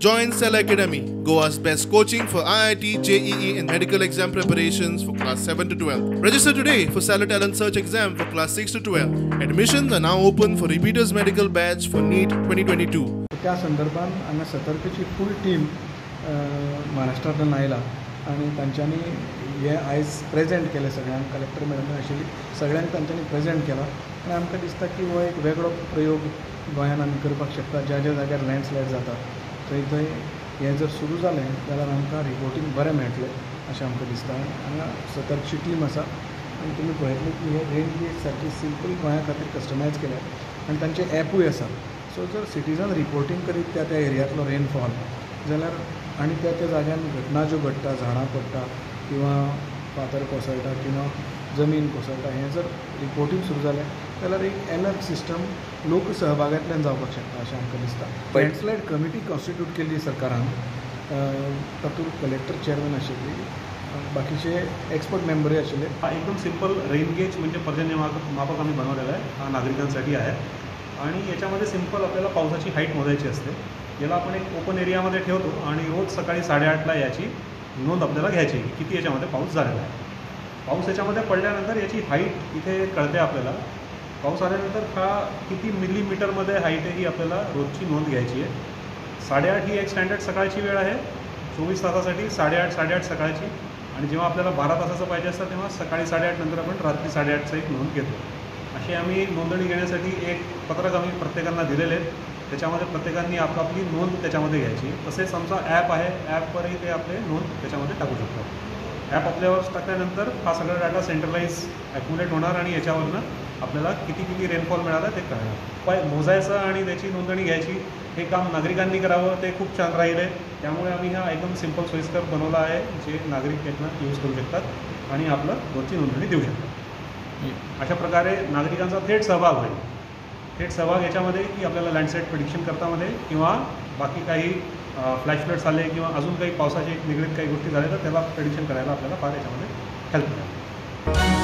Join Cell Academy, Goa's best coaching for IIT, JEE and medical exam preparations for class 7 to 12. Register today for Cellar Talent Search exam for class 6 to 12. Admissions are now open for Repeaters Medical Batch for NEET 2022. त्या संदर्भात हांगा सतर्कची full team महाराष्ट्रांतल्यान आयला आनी तांच्यांनी हे आयज present केलें सगळ्यांक. कलेक्टर मॅडम आशिल्ली, सगळ्यांक तांच्यांनी प्रेजेंट केला आनी आमकां दिसता की हो एक वेगळो प्रयोग गोंयान आमी करपाक शकता. ज्या ज्या जाग्यार लँडस्लायड जाता थंय थंय हें जर सुरू जालें जाल्यार आमकां रिपोर्टींग बरें मेळटलें अशें आमकां दिसता. हांगा सतर्कची टीम आसा आनी तुमी पळयतले की हे रेन गेज सारकी सिंपल गोंया खातीर कस्टमायज केल्या आनी तांचे एपूय आसा. सो जर सिटीजन रिपोर्टींग करीत त्या त्या एरियांतलो रेनफॉल जाल्यार आनी त्या त्या जाग्यान घटना ज्यो घडटा, झाडां पडटा किंवा फातर कोसळटा किंवा जमीन कोसळटा, हें जर रिपोर्टींग सुरू जालें जाल्यार एक एलर्ट सिस्टम लोकसहभागांतल्यान जावपाक शकता अशें आमकां दिसता. लँडस्लायड कमिटी कॉन्स्टिट्यूट केल्ली सरकारान, तातूंत कलेक्टर चेअरमॅन आशिल्ली, बाकीचे एक्सपर्ट मेंबरूय आशिल्ले. हा एकदम सिंपल रेन गेज म्हणजे पर्जन्य मापक आम्ही बनवलेला आहे. हा नागरिकांसाठी आहे आणि याच्यामध्ये सिंपल आपल्याला पावसाची हाईट मोजायची असते. याला आपण एक ओपन एरियामध्ये ठेवतो आणि रोज सकाळी 8:30ला याची नोंद आपल्याला घ्यायची की किती याच्यामध्ये पाऊस झालेला आहे. पाऊस याच्यामध्ये पडल्यानंतर याची हाईट इथे कळते आपल्याला. पाऊस आल्यानंतर हा किती मिलीमीटरमध्ये हाईट आहे ही आपल्याला रोजची नोंद घ्यायची आहे. 8:30 ही एक स्टँडर्ड सकाळची वेळ आहे. 24 तासासाठी 8:30 8:30 सकाळची, आणि जेव्हा आपल्याला 12 तासाचं पाहिजे असतं तेव्हा सकाळी 8:30 नंतर आपण रात्री 8:30चं एक नोंद घेतो. अशी आम्ही नोंदणी घेण्यासाठी एक पत्रक आम्ही प्रत्येकांना दिलेले आहेत. त्याच्यामध्ये प्रत्येकांनी आपापली नोंद त्याच्यामध्ये घ्यायची. तसेच आमचा ॲप आहे, ॲपवरही ते आपले नोंद त्याच्यामध्ये टाकू शकतात. ॲप आपल्यावर टाकल्यानंतर हा सगळा डाटा सेंट्रलाइज ॲक्युमुलेट होणार आणि याच्यावरनं आपल्याला किती किती रेनफॉल मिळाला ते कळणार. पण मोजायचं आणि त्याची नोंदणी घ्यायची हे काम नागरिकांनी करावं ते खूप छान राहील आहे. त्यामुळे आम्ही हा एकदम सिम्पल सोयीस्कर बनवला आहे जे नागरिक यातनं यूज करू शकतात आणि आपलं रोजची नोंदणी देऊ शकतात. अशा प्रकारे नागरिकांचा थेट सहभाग होईल. थेट सहभाग याच्यामध्ये की आपल्याला लँडस्लाईड प्रिडिक्शन करतामध्ये किंवा बाकी काही फ्लॅश फ्लड्स आले किंवा अजून काही पावसाचे निगडीत काही गोष्टी झाल्या तर त्याला प्रिडिक्शन करायला आपल्याला फार याच्यामध्ये हेल्प मिळेल.